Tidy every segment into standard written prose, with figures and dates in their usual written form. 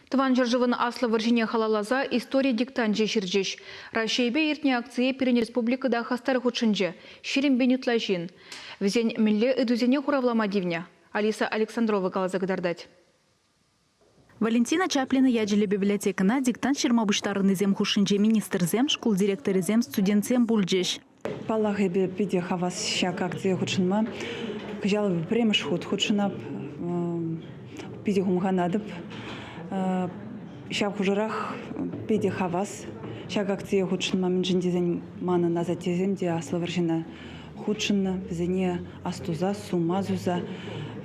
Тӑван ҫӗршывӑн Аслӑ вӑрҫине халалласа истори диктанчӗ ҫырчӗҫ. Раҫҫейпе иртнӗ акцие пирӗн республика та хастар хутшӑнчӗ. 20 пин ытла ҫын. Вӗсен мӗнле ыйтусене хуравлама тивнӗ? Алиса Александрова каласа кӑтартать. Валентина Чаплина ячӗллӗ библиотекӑна диктант ҫырма пуҫтарӑннисем хушшинче министрсем, шкул директорӗсем, студентсем пулчӗҫ. Паллах, эпӗ питӗ хавас ҫак акцие хутшӑнма. Кӑҫал пӗрремӗш хут хутшӑнап. Питӗ хумханатӑп. Ҫав хушӑрах питӗ хавас ҫак акцие хутшӑнма, мӗншӗн тесен манӑн асаттесем те Аслӑ вӑрҫӑна хутшӑннӑ. Вӗсене астуса, сума суса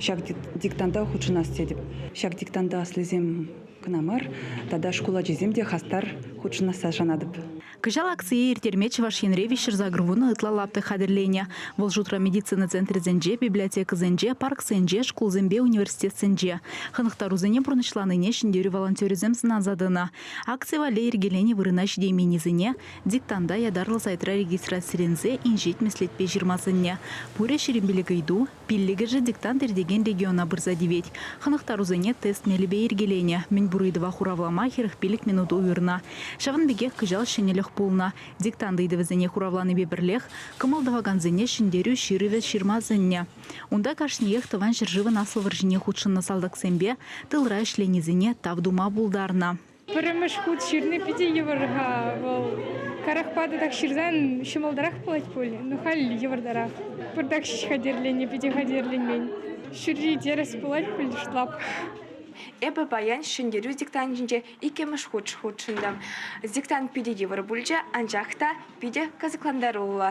ҫак диктанта хутшӑнас тетӗп. Ҫак диктанта аслисем кӑна мар, тата шкул ачисем те хастар хутшӑнасса шанатӑп. Кӑҫал акцие ирттерме Чӑваш Енре 380 ытла лаптӑк хатӗрленӗ. Вӑл шутра медицина центрӗсенче, библиотекӑсенче, парксенче, шкулсемпе университетсенче. Хӑнӑхтарусене пурнӑҫланине Ҫӗнтерӳ волонтерӗсем сӑнаса тӑнӑ. Акци валли йӗркеленӗ вырӑна ҫитейменнисене диктанта ятарлӑ сайтра регистрациленсе инҫет меслетпе ҫырма сӗннӗ. Пурӗ 25 ыйту, Пиллӗкӗшӗ диктант иртекен региона пырса тивет. Хӑнӑхтарусене тест мелӗпе йӗркеленӗ. Мӗнпур ыйтӑва хуравлама 45 минут уйӑрнӑ. Ҫавӑн пекех кӑҫал ҫӗнӗлӗх пулнӑ. Диктант ыйтӑвӗсене хуравланипе пӗрлех кӑмӑл тӑвакансене ҫӗнтерӳ ҫырӑвӗ ҫырма сӗннӗ. Унта кашниех Тӑван ҫӗршывӑн Аслӑ вӑрҫине хутшӑннӑ салтаксемпе тылра ӗҫленисене тав тума пултарнӑ. Пӗрремӗш хут ҫырни питӗ йывӑр-ха вӑл. Карахпа татах ҫырсан ҫӑмӑлтарах пулать пуль, но халь йывӑртарах. Пӑртак ҫеҫ хатӗрленнӗ, питӗ хатӗрленмен. Ҫурри тӗрӗс пулать пуль шутлап. Эпӗ паян Ҫӗнтерӳ диктантӗнче иккӗмӗш хут хутшӑнтӑм. Диктант питӗ йывӑр пулчӗ, анчах та питӗ кӑсӑклантаруллӑ.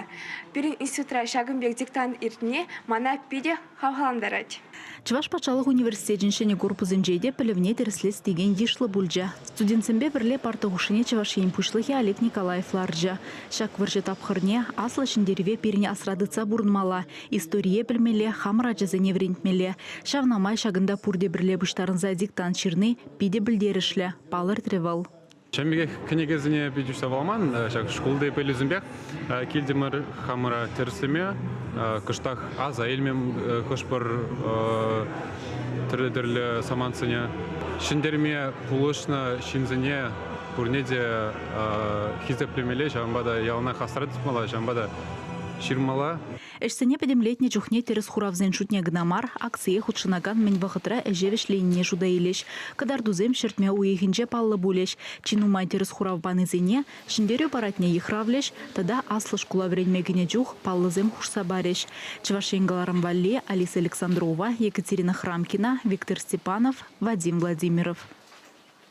Пирӗн институтра ҫакӑн пек диктант иртни мана питӗ хавхалантарать. Чӑваш патшалӑх университечӗн ҫӗнӗ корпусӗнче те пӗлӗвне тӗрӗслес текен йышлӑ пулчӗ. Студентсемпе пӗрле парта хушшине Чӑваш Ен Пуҫлӑхӗ Олег Николаев ларчӗ. Ҫак вӑрҫӑ тапхӑрне, Аслӑ Ҫӗнтерӗве пирӗн асра тытса пурӑнмалла, историе пӗлмелле, хамӑр ачасене вӗрентмелле. Ҫавна май ҫакӑнта пурте пӗрле пуҫтарӑнса диктант ҫырни питӗ пӗлтерӗшлӗ, палӑртрӗ вӑл. Ҫавӑн пекех кӗнекесене пит уҫса вуламан, ҫак шкулти пӗлӳсемпех килтӗмӗр хамӑра тӗрӗслеме, кӑштах аса илме хӑш-пӗр тӗрлӗ-тӗрлӗ самантсене. Ҫӗнтерме пулӑшнӑ ҫынсене пурне те хисеплемелле, ҫавӑнпа та яланах асра тытмалла, ҫавӑнпа та ҫырмалла. Ӗҫсене пӗтӗмлетнӗ чухне тӗрӗс хуравсен шутне кӑна мар, акцие хутшӑнакан мӗн вӑхӑтра ӗҫе вӗҫленине шута илӗҫ. Кӑтартусем ҫӗртме уйӑхӗнче паллӑ пулӗҫ. Чи нумай тӗрӗс хурав панисене Ҫӗнтерӳ парадне йыхравлӗҫ тата аслӑ шкула вӗренме кӗнӗ чух паллӑсем хушса парӗҫ. Чӑваш Ен кӑларӑм валли Алиса Александрова, Екатерина Храмкина, Виктор Степанов, Вадим Владимиров.